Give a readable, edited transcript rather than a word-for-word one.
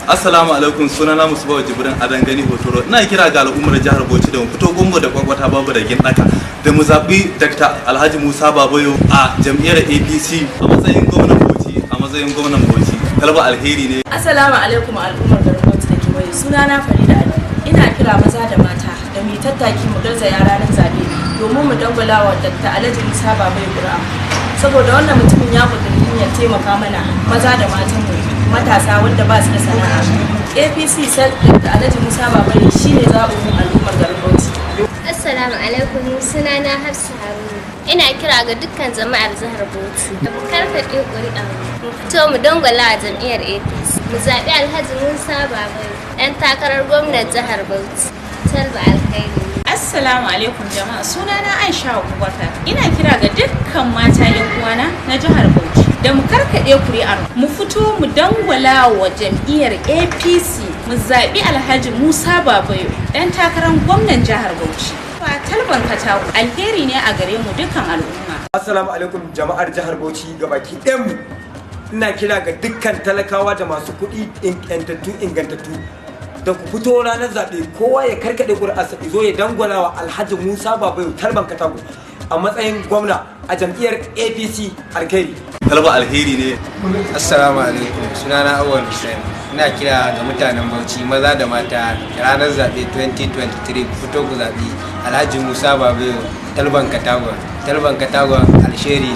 Assalamu alaikum, sunana Musubawa Jibrin Adangani Hotoro. Ina kira ga al'ummar jihar Bauchi da mu fito gungu da kwakwata babu da daka da mu zaɓi Dr. Alhaji Musa Babayo a jam'iyyar APC a matsayin gwamnan Bauchi, a matsayin gwamnan Bauchi. Talba alheri ne. Assalamu alaikum, al'ummar garin Bauchi da kewaye. Sunana Farida Ali. Ina kira maza da mata da mu tattaki mu garzaya ranar zabe domin mu dangwala wa Dr. Alhaji Musa Babayo ƙuri'a. Saboda wannan mutumin ya kudurci ya taimaka mana, maza da matan mu, matasa wanda ba su da sana'a. APC, Dr. Alhaji Musa Babayo shine zaɓin mu, al'ummar garin Bauchi. Assalamu alaikum, sunana Hafsa Haruna. Ina kira ga dukkan jama'ar jihar Bauchi da mu karkaɗe ƙuri'a mu fito mu dangwala a jam'iyyar APC. Mu zaɓi Alhaji Musa Babayo, ɗan takarar gwamnan jihar Bauchi. Talba alkhairi. Assalamu alaikum jama'a, sunana Aisha Abubakar. Ina kira ga dukkan mata 'yan uwana na jihar Bauchi da mu karkaɗe kuri'ar mu fito mu dangwala wa jam'iyyar APC, mu zaɓi Alhaji Musa Babayo, ɗan takarar gwamnan jihar Bauchi. Ba Talban Katako alheri ne a gare mu dukkan al'umma. Assalamu alaikum jama'ar jihar Bauchi gabaki ɗayan mu. Ina kira ga dukkan talakawa da masu kuɗi ingantattu ingantattu da ku fito ranar zaɓe, kowa ya karkaɗe ƙuri'arsa zo ya dangwala wa Alhaji Musa Babayo Talban Katako a matsayin gwamna a jam'iyyar APC, alkhairi. Talba alheri ne. Assalamu alaikum, sunana Awal Hussein. Ina kira ga mutanen Bauchi, maza da mata, ranar zaɓe 2023, ku fito ku zaɓi Alhaji Musa Babayo Talban Katagwa. Talban Katagwa alheri ne.